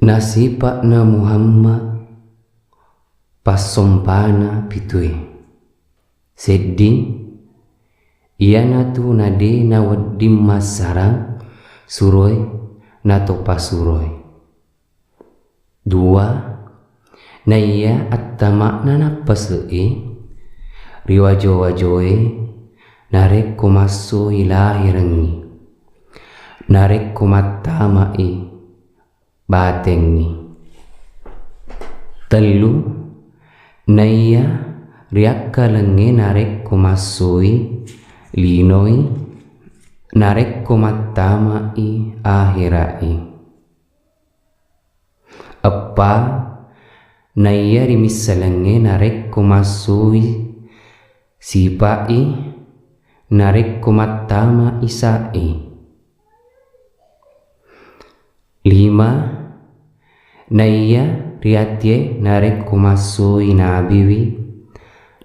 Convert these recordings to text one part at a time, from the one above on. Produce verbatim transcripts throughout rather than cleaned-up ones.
Nasipa'na Muhammad passompana pitue. Sedding, iyanatu nade nawedding massarang suroe natopa suroe. Dua, naiya attama'na nappase'i ri wajo-wajoe narekko massui lahirengngi, narekko mattama'i batengngi. Tellu, naiya riakkalengnge narekko massui linoi, narekko mattama'i ahera'i. Eppa, naiya rimisselengnge narekko massui sipa'i, narekko mattama'i sa'i. Lima, naiya riatie narekko massui nabiwi,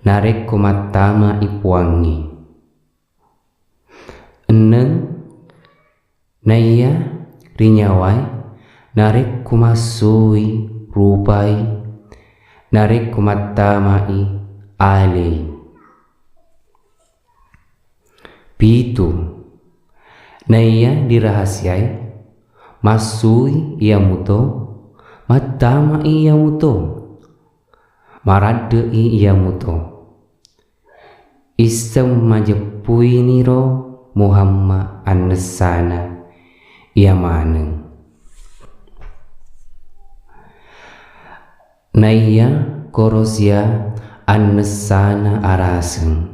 narekko mattama'i puangngi. Enneng, naiya rinyawai narekko massui rupai, narekko mattama'i alei. Pitu, naiya dirahasiai massui iyamuto, mattama'i iyamuto, maradde'i iyamuto. Isseng majeppuiniro Muhammad annessana iya maneng. Naiya korosia annessana araseng.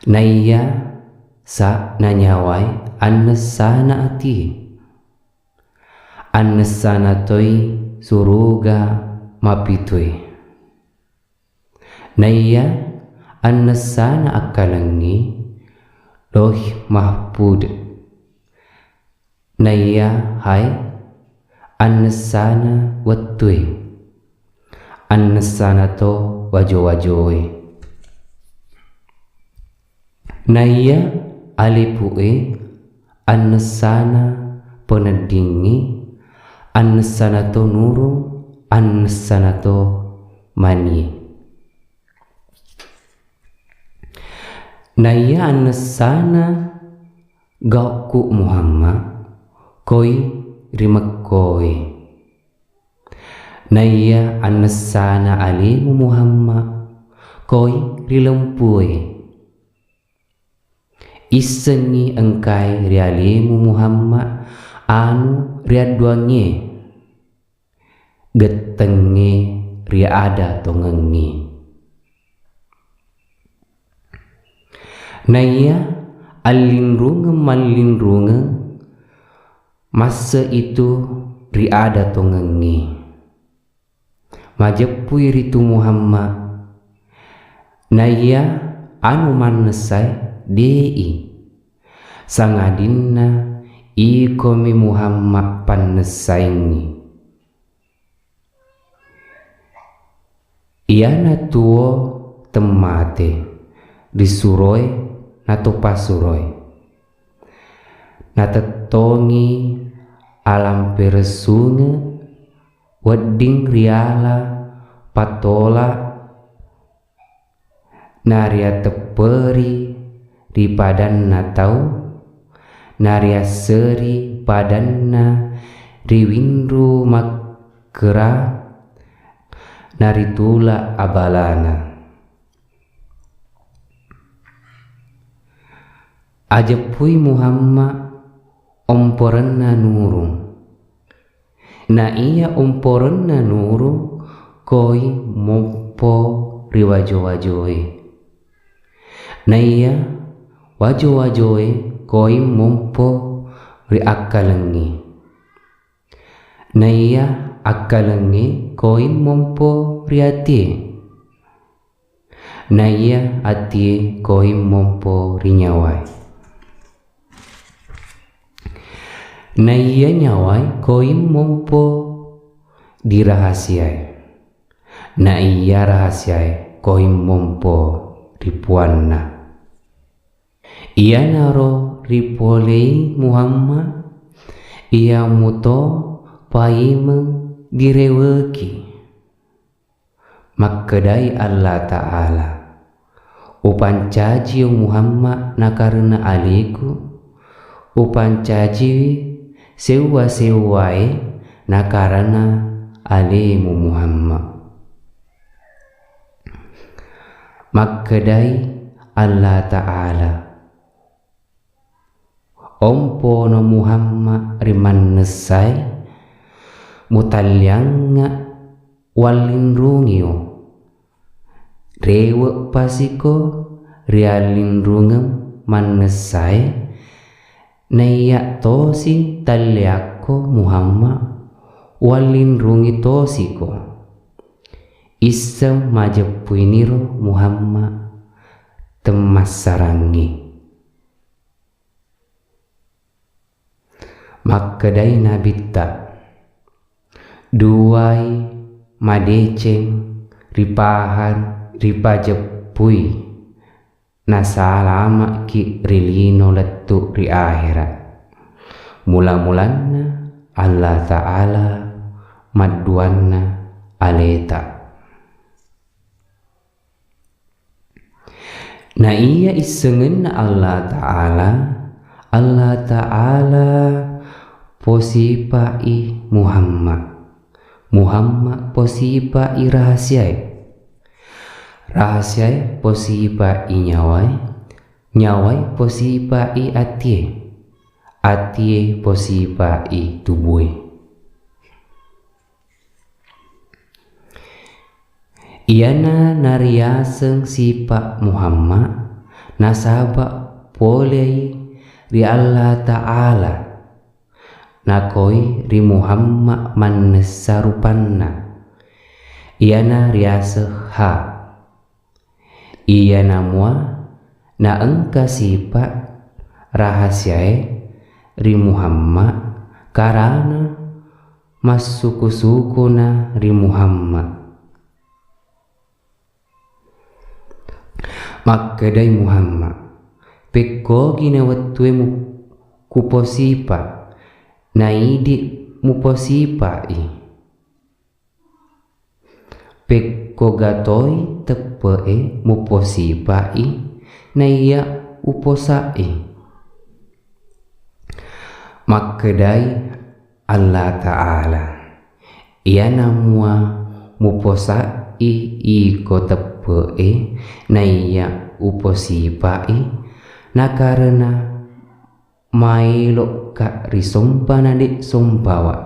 Naiya sa nanyawai annessana ati. Annessana toi suruga mapitue. Naiya annessana akkalengngi Lauh Mahfud. Naiya hai annessana wettue. Annessana to wajo-wajoe. Naiya alepu'e annessana peneddingngi, annessana to nurung, annessana to manie. Naiya annessana gaukku Muhammad koi ri Mekkoe. Naiya annessana alemu Muhammad koi ri lempue. Issengngi engkae ri alemu Muhammad anu riadduangnge, gettengnge ri ada tongengnge. Naiya allinrungeng mallinrungeng masse itu ri ada tongengnge. Majeppui ritu Muhammad. Naiya anu mannessai de'i, sangadinna ikomi Muhammad pannessaingngi. Iyana tuo temmate ri suroe natopa suroe. Natettongi alamperessunge wedding riala patola nariatepperi ri padanna tau, nariasseri padanna ri winru makkera, naritula abalana. Ajeppui Muhammad omporenna nurung. Na iya omporenna nurung koi mompo ri wajo-wajoe. Na iya wajo-wajoe koi mompo ri akkalengnge. Na iya akkalengnge koi mompo ri atie. Na iya atie koi mompo ri nyawae. Na iya nyawae koi mompo dirahasiae. Na iya rahasiae koi mompo ri puanna. Iyanaro ripolei Muhammad, iyamuto paimeng direweki. Makkedai Allah Ta'ala, "Upancajio Muhammad nakarena aleku, upancajiwi sewwa-sewwae nakarena alemu Muhammad." Makkedai Allah Ta'ala, "Ompono Muhammad ri mannessae, mutalliangnga wallinrungio. Rewe' pasiko ri allinrungeng mannessae, naiya tosi talliakko Muhammad, wallinrungi tosiko. Isseng majeppuiniro Muhammad temmassarangngi." Makkedai Nabitta, "Duai madeceng ripahan ripajeppui, nasalama'ki ri lino lettu ri ahera. Mula-mulanna Allah Ta'ala, madduanna aleta." Na iya issengenna Allah Ta'ala, Allah Ta'ala posipa'i Muhammad. Muhammad posipa'i rahasiae. Rahasiae posipa'i nyawae. Nyawae posipa'i atie. Atie posipa'i tubue. Iyana nariaseng sipa Muhammad, nasaba polei ri Allah Ta'ala, nakoi ri Muhammad mannessa rupanna. Iyana riaseng ha. Iyana mua naengka sipa rahasiae ri Muhammad karana massuku-sukuna ri Muhammad. Makkedai Muhammad, "Pekkogi na wettue mu-, kuposipa, naidi muposipai. Pekko gatoi teppe'e muposipa'i, naiya uposa'i." Makkedai Allah Ta'ala, "Iyana mua muposa'i iko teppe'e, naiya uposipa'i, nakarena maelokka risompa na de' sompawa,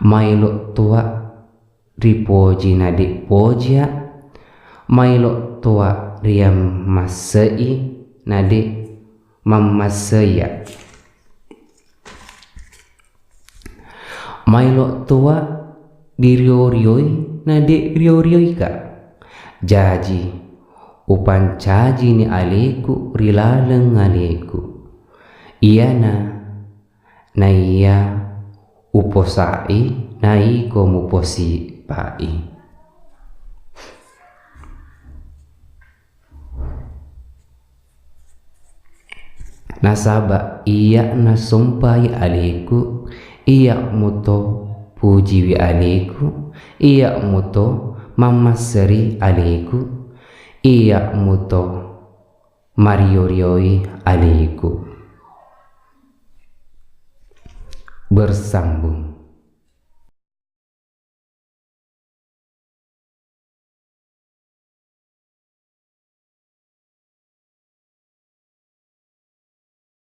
maelo toa ripoji na de' pojia, maelo toa riammasse'i na de' mammasseia, maelo toa dirio-rioi na de' rio-rioika. Jaji, upancajini aleku ri laleng aleku. Iyana naiya uposa'i, naiko muposipa'i. Nasaba iya nasompai aleku, iya muto pujiwi aleku, iya muto mammasseri aleku, iya muto mario-rioi aleku." Bersambung.